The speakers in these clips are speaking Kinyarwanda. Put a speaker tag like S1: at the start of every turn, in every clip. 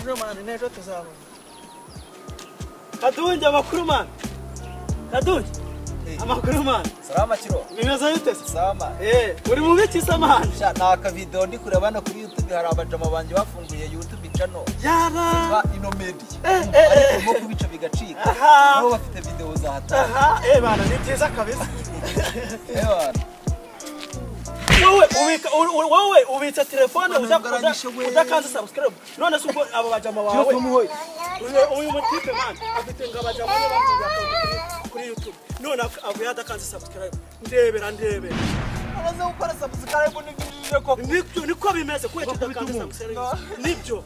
S1: Nejo man, nejo tuzabona. Kadunje amakuru man. Kadunje. Amakuru man.
S2: Salama kiro.
S1: Bimeze bite?
S2: Salama.
S1: Uri mu biki se man?
S2: Sha naka video ndi kureba no kuri YouTube hari abajama banje bafunguye YouTube channel.
S1: Yaba
S2: ino media. Ariko mo kubica bigacika. Nabo bafite video za hatari.
S1: Aha, bana ni byiza kabisa.
S2: Bana.
S1: Wowe ubitsa telefone udakanze subscribe. None se ubwo abo bajama wawe. Uyu mutipe man afite ngabajama bafunguye kuri YouTube. None avuye adakanze subscribe. Ndebera.
S2: Amaze gukora subscribe nibyo koko.
S1: Niko bimeze kuko udakanze subscribe. Nibyo.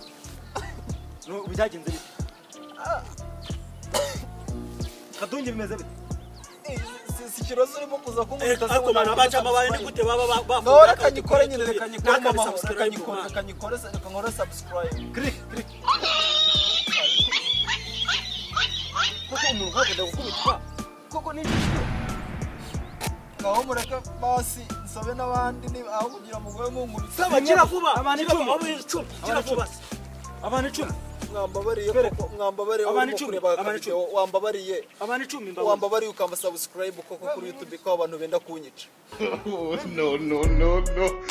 S3: No byagenze bite? Kadunje bimeze bite?
S2: Si kirozo urimo kuza kumurika
S1: se ariko mana abajama bawe ni gute baba bafunga.
S2: No reka nyikore nyine reka nyikore reka nyikore reka nkore subscribe.
S3: Click click. Koko umuntu nkakunda gukubitwa. Koko ni
S2: ngaho mureke basi nsabe n'abandi ni aho kugira mugoye munkubitse.
S1: Saba kira vuba. Abantu 10. Kira vuba.
S3: Abantu 10.
S2: Mwambabariye koko mwambabariye
S3: abantu 10 abantu 10
S2: wambabariye
S3: abantu 10 mbabariye
S2: wambabariye ukamba subscribe koko kuri YouTube ko abantu benda kunyica.
S4: No no no no.